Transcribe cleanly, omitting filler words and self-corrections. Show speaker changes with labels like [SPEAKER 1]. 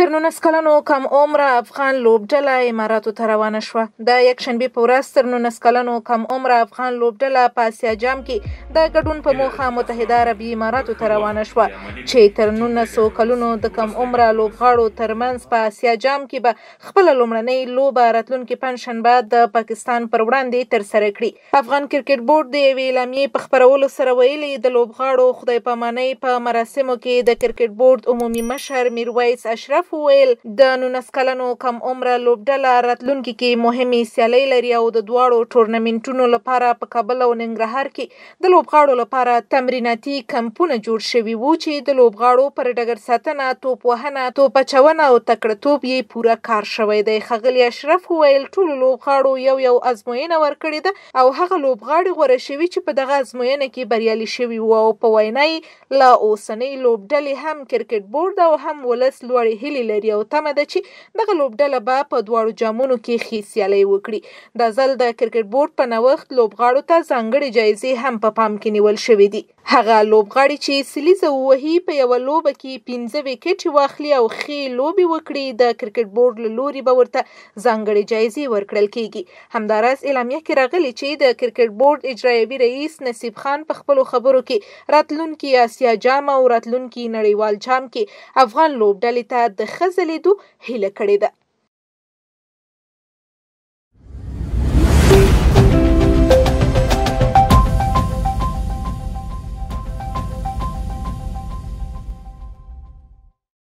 [SPEAKER 1] تر 19 کلنو کم عمره افغان لوبډله اماراتو ته روانه شوه. د یکشنبې په ورځ تر 19 کلنو کم عمره افغان لوبډله په اسیا جام کې د ګډون په موخه متحده عربي اماراتو ته روانه شوه، چې تر 19 کلونو د کم عمره لوبغاړو ترمنځ په اسیا جام کې به خپله لومړنۍ لوبه راتلونکې پنجشنبه د پاکستان پر وړاندې ترسره کړي. افغان کرکټ بورډ د یوې اعلامیې په خپرولو سره ویلي، د لوبغاړو خدای پامانۍ په مراسمو کې د کرکټ بورډ عمومي مشر میرویس اشرف وویل، د 19 کلنو کم عمره لوبډله راتلونکي کې مهمې سیالۍ لري او د دواړو ټورنمنټونو لپاره په کابل او ننګرهار کې د لوبغاړو لپاره تمریناتي کمپونه جوړ شوي وو، چې د لوبغاړو پر ډګر ساتنه، توپ وهنه، توپ اچونه او تکړه توپ یې پوره کار شوی دی. ښاغلي اشرف وویل، ټولو لوبغاړو یو یو ازموینه ورکړې ده او هغه لوبغاړي غوره شوي چې په دغه ازموینه کې بریالي شوي وو، او په وینا یې له اوسنۍ لوبډلې هم کرکټ بورډ او هم ولس لوړې هیلې لري او تمه ده چې دغه لوبډله به په دواړو جامونو کې ښې سیالۍ وکړي. دا ځل د کرکټ بورډ په نوښت لوبغاړو ته ځانګړې جایزې هم په پام کې نیول شوې دي. هغه لوبغاړي چې سلیزه ووهي، په یوه لوبه کې 5 ویکټې واخلي او ښې لوبې وکړي، د کرکټ بورډ له لوري به ورته ځانګړې جایزې ورکړل کیږي. همداراز اعلامیه کې راغلي چې د کرکټ بورډ اجرایوي رئیس نصیب خان په خپلو خبرو کې راتلونکي اسیا جام او راتلونکي نړیوال جام کې افغان لوبډلې ته د ښه ځلېدو هیله کړې ده.